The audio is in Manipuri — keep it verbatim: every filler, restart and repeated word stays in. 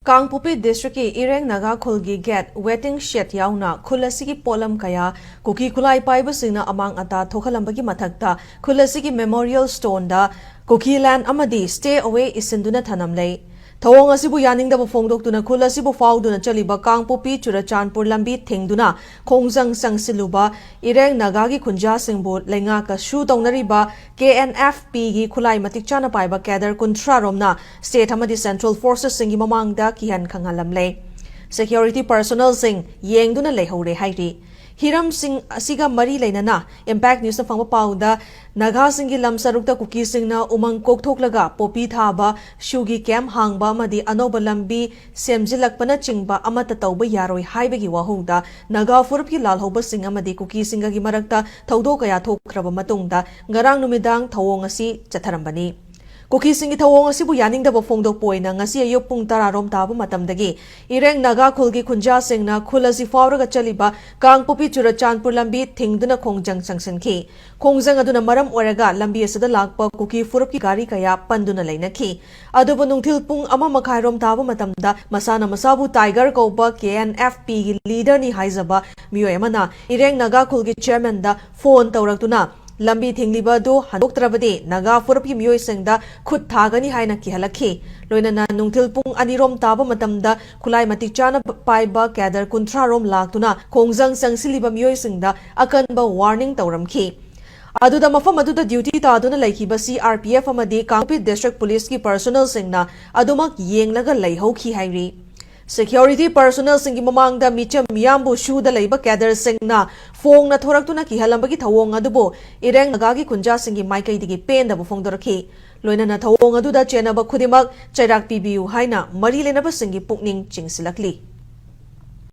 ꯀꯥꯡꯄꯣꯛꯄꯤ ꯗꯤꯁꯇ꯭ꯔꯤꯛꯀꯤ ꯏꯔꯦꯡ ꯅꯥꯒꯥ ꯈꯨꯜꯒꯤ ꯒꯦꯠ, ꯋꯦꯇꯤꯡ ꯁꯦꯗ ꯌꯥꯎꯅ ꯈꯨꯜ ꯑꯁꯤꯒꯤ ꯄꯣꯠꯂꯝ ꯀꯌꯥ ꯀꯨꯀꯤ ꯈꯨꯠꯂꯥꯏ ꯄꯥꯏꯕꯁꯤꯡꯅ ꯑꯃꯥꯡ ꯑꯇꯥ ꯊꯣꯛꯍꯜꯂꯝꯕꯒꯤ ꯃꯊꯛꯇ ꯈꯨꯜ ꯑꯁꯤꯒꯤ ꯃꯦꯃꯣꯔꯤꯌꯦꯜ ꯁ꯭ꯇꯣꯟꯗ ꯀꯨꯀꯤ ꯂꯦꯟꯗ ꯑꯃꯗꯤ ꯁ꯭ꯇꯦ ꯑꯋꯦ ꯏꯁꯤꯟꯗꯨꯅ ꯊꯅꯝꯂꯦ꯫ ꯊꯧꯑꯣꯡ ꯑꯁꯤꯕꯨ ꯌꯥꯅꯤꯡꯗꯕ ꯐꯣꯡꯗꯣꯛꯇꯨꯅ ꯈꯨꯜ ꯑꯁꯤꯕꯨ ꯐꯥꯎꯗꯨꯅ ꯆꯠꯂꯤꯕ ꯀꯥꯡꯄꯣꯛꯄꯤ ꯆꯨꯔꯆꯥꯟꯄꯨꯔ ꯂꯝꯕꯤ ꯊꯤꯡꯗꯨꯅ ꯈꯣꯡꯖꯪ ꯆꯪꯁꯤꯜꯂꯨꯕ ꯏꯔꯦꯡ ꯅꯥꯒꯥꯒꯤ ꯈꯨꯟꯖꯥꯁꯤꯡꯕꯨ ꯂꯩꯉꯥꯛꯀ ꯁꯨ ꯇꯧꯅꯔꯤꯕ ꯀꯦ ꯑꯦꯟ ꯑꯦꯐ ꯄꯤꯒꯤ ꯈꯨꯠꯂꯥꯏ ꯃꯇꯤꯛ ꯆꯥꯅ ꯄꯥꯏꯕ ꯀꯦꯗꯔ ꯀꯨꯟꯊ꯭ꯔꯥ ꯔꯣꯝꯅ ꯁ꯭ꯇꯦꯠ ꯑꯃꯗꯤ ꯁꯦꯟꯇ꯭ꯔꯦꯜ ꯐꯣꯔꯁꯦꯁꯁꯤꯡꯒꯤ ꯃꯃꯥꯡꯗ ꯀꯤꯍꯟ ꯈꯪꯍꯜꯂꯝꯂꯦ꯫ ꯁꯦꯀ꯭ꯌꯨꯔꯤꯇꯤ ꯄꯔꯁꯣꯅꯦꯜꯁꯤꯡ ꯌꯦꯡꯗꯨꯅ ꯂꯩꯍꯧꯔꯦ ꯍꯥꯏꯔꯤ꯫ ꯍꯤꯔꯝꯁꯤꯡ ꯑꯁꯤꯒ ꯃꯔꯤ ꯂꯩꯅꯅ ꯏꯝꯄꯦꯛ ꯅ꯭ꯌꯨꯁꯅ ꯐꯪꯕ ꯄꯥꯎꯗ ꯅꯥꯒꯥꯁꯤꯡꯒꯤ ꯂꯝ ꯁꯔꯨꯛꯇ ꯀꯨꯀꯤꯁꯤꯡꯅ ꯎꯃꯪ ꯀꯣꯛꯊꯣꯛꯂꯒ ꯄꯣꯄꯤ ꯊꯥꯕ, ꯁꯨꯒꯤ ꯀꯦꯝꯞ ꯍꯥꯡꯕ ꯑꯃꯗꯤ ꯑꯅꯧꯕ ꯂꯝꯕꯤ ꯁꯦꯝꯖꯤꯜꯂꯛꯄꯅꯆꯤꯡꯕ ꯑꯃꯠꯇ ꯇꯧꯕ ꯌꯥꯔꯣꯏ ꯍꯥꯏꯕꯒꯤ ꯋꯥꯍꯧꯗ ꯅꯥꯒꯥ ꯐꯨꯔꯨꯞꯀꯤ ꯂꯥꯜꯍꯧꯕꯁꯤꯡ ꯑꯃꯗꯤ ꯀꯨꯀꯤꯁꯤꯡꯒꯒꯤ ꯃꯔꯛꯇ ꯊꯧꯗꯣꯛ ꯀꯌꯥ ꯊꯣꯛꯈ꯭ꯔꯕ ꯃꯇꯨꯡꯗ ꯉꯔꯥꯡ ꯅꯨꯃꯤꯗꯥꯡ ꯊꯧꯑꯣꯡ ꯑꯁꯤ ꯆꯠꯊꯔꯝꯕꯅꯤ꯫ ꯀꯨꯀꯤꯁꯤꯡꯒꯤ ꯊꯧꯑꯣꯡ ꯑꯁꯤꯕꯨ ꯌꯥꯅꯤꯡꯗꯕ ꯐꯣꯡꯗꯣꯛꯄ ꯑꯣꯏꯅ ꯉꯁꯤ ꯑꯌꯨꯛ ꯄꯨꯡ ꯇꯔꯥ ꯔꯣꯝ ꯇꯥꯕ ꯃꯇꯝꯗꯒꯤ ꯏꯔꯦꯡ ꯅꯥꯒꯥ ꯈꯨꯜꯒꯤ ꯈꯨꯟꯖꯥꯁꯤꯡꯅ ꯈꯨꯜ ꯑꯁꯤ ꯐꯥꯎꯔꯒ ꯆꯠꯂꯤꯕ ꯀꯥꯡꯄꯣꯛꯄꯤ ꯆꯨꯔꯆꯥꯟꯄꯨꯔ ꯂꯝꯕꯤ ꯊꯤꯡꯗꯨꯅ ꯈꯣꯡꯖꯪ ꯆꯪꯁꯤꯟꯈꯤ꯫ ꯈꯣꯡꯖꯪ ꯑꯗꯨꯅ ꯃꯔꯝ ꯑꯣꯏꯔꯒ ꯂꯝꯕꯤ ꯑꯁꯤꯗ ꯂꯥꯛꯄ ꯀꯨꯀꯤ ꯐꯨꯔꯨꯞꯀꯤ ꯒꯥꯔꯤ ꯀꯌꯥ ꯄꯟꯗꯨꯅ ꯂꯩꯅꯈꯤ꯫ ꯑꯗꯨꯕꯨ ꯅꯨꯡꯊꯤꯜ ꯄꯨꯡ ꯑꯃ ꯃꯈꯥꯏ ꯔꯣꯝ ꯇꯥꯕ ꯃꯇꯝꯗ ꯃꯁꯥꯅ ꯃꯁꯥꯕꯨ ꯇꯥꯏꯒꯔ ꯀꯧꯕ ꯀꯦ ꯑꯦꯟ ꯑꯦꯐ ꯄꯤꯒꯤ ꯂꯤꯗꯔꯅꯤ ꯍꯥꯏꯖꯕ ꯃꯤꯑꯣꯏ ꯑꯃꯅ ꯏꯔꯦꯡ ꯅꯥꯒꯥ ꯈꯨꯜꯒꯤ ꯆꯤꯌꯔꯃꯦꯟꯗ ꯐꯣꯟ ꯇꯧꯔꯛꯇꯨꯅ ꯂꯝꯕꯤ ꯊꯤꯡꯂꯤꯕ ꯑꯗꯨ ꯍꯟꯗꯣꯛꯇ꯭ꯔꯕꯗꯤ ꯅꯥꯒꯥ ꯐꯨꯔꯨꯞꯀꯤ ꯃꯤꯑꯣꯏꯁꯤꯡꯗ ꯈꯨꯠ ꯊꯥꯒꯅꯤ ꯍꯥꯏꯅ ꯀꯤꯍꯜꯂꯛꯈꯤ꯫ ꯂꯣꯏꯅꯅ ꯅꯨꯡꯊꯤꯜ ꯄꯨꯡ ꯑꯅꯤ ꯔꯣꯝ ꯇꯥꯕ ꯃꯇꯝꯗ ꯈꯨꯠꯂꯥꯏ ꯃꯇꯤꯛ ꯆꯥꯅ ꯄꯥꯏꯕ ꯀꯦꯗꯔ ꯀꯨꯟꯊ꯭ꯔꯥ ꯔꯣꯝ ꯂꯥꯛꯇꯨꯅ ꯈꯣꯡꯖꯪ ꯆꯪꯁꯤꯜꯂꯤꯕ ꯃꯤꯑꯣꯏꯁꯤꯡꯗ ꯑꯀꯟꯕ ꯋꯥꯔꯅꯤꯡ ꯇꯧꯔꯝꯈꯤ꯫ ꯑꯗꯨꯗ ꯃꯐꯝ ꯑꯗꯨꯗ ꯗ꯭ꯌꯨꯇꯤ ꯇꯥꯗꯨꯅ ꯂꯩꯈꯤꯕ ꯁꯤ ꯑꯥꯔ ꯄꯤ ꯑꯦꯐ ꯑꯃꯗꯤ ꯀꯥꯡꯄꯣꯛꯄꯤ ꯗꯤꯁꯇ꯭ꯔꯤꯛ ꯄꯨꯂꯤꯁꯀꯤ ꯄꯔꯁꯣꯅꯦꯜꯁꯤꯡꯅ ꯑꯗꯨꯃꯛ ꯌꯦꯡꯂꯒ ꯂꯩꯍꯧꯈꯤ ꯍꯥꯏꯔꯤ꯫ ꯁꯦꯀ꯭ꯌꯨꯔꯤꯇꯤ ꯄꯔꯁꯣꯅꯦꯜꯁꯤꯡꯒꯤ ꯃꯃꯥꯡꯗ ꯃꯤꯆꯝ ꯃꯤꯌꯥꯝꯕꯨ ꯁꯨꯗ ꯂꯩꯕ ꯀꯦꯗꯔꯁꯤꯡꯅ ꯐꯣꯡꯅ ꯊꯣꯔꯛꯇꯨꯅ ꯀꯤꯍꯜꯂꯝꯕꯒꯤ ꯊꯧꯑꯣꯡ ꯑꯗꯨꯕꯨ ꯏꯔꯦꯡ ꯅꯥꯒꯥꯒꯤ ꯈꯨꯟꯖꯥꯁꯤꯡꯒꯤ ꯃꯥꯏꯀꯩꯗꯒꯤ ꯄꯦꯟꯗꯕ ꯐꯣꯡꯗꯣꯔꯛꯈꯤ꯫ ꯂꯣꯏꯅꯅ ꯊꯧꯑꯣꯡ ꯑꯗꯨꯗ ꯆꯦꯟꯅꯕ ꯈꯨꯗꯤꯡꯃꯛ ꯆꯩꯔꯥꯛ ꯄꯤꯕꯤꯌꯨ ꯍꯥꯏꯅ ꯃꯔꯤ ꯂꯩꯅꯕꯁꯤꯡꯒꯤ ꯄꯨꯛꯅꯤꯡ ꯆꯤꯡꯁꯤꯜꯂꯛꯂꯤ꯫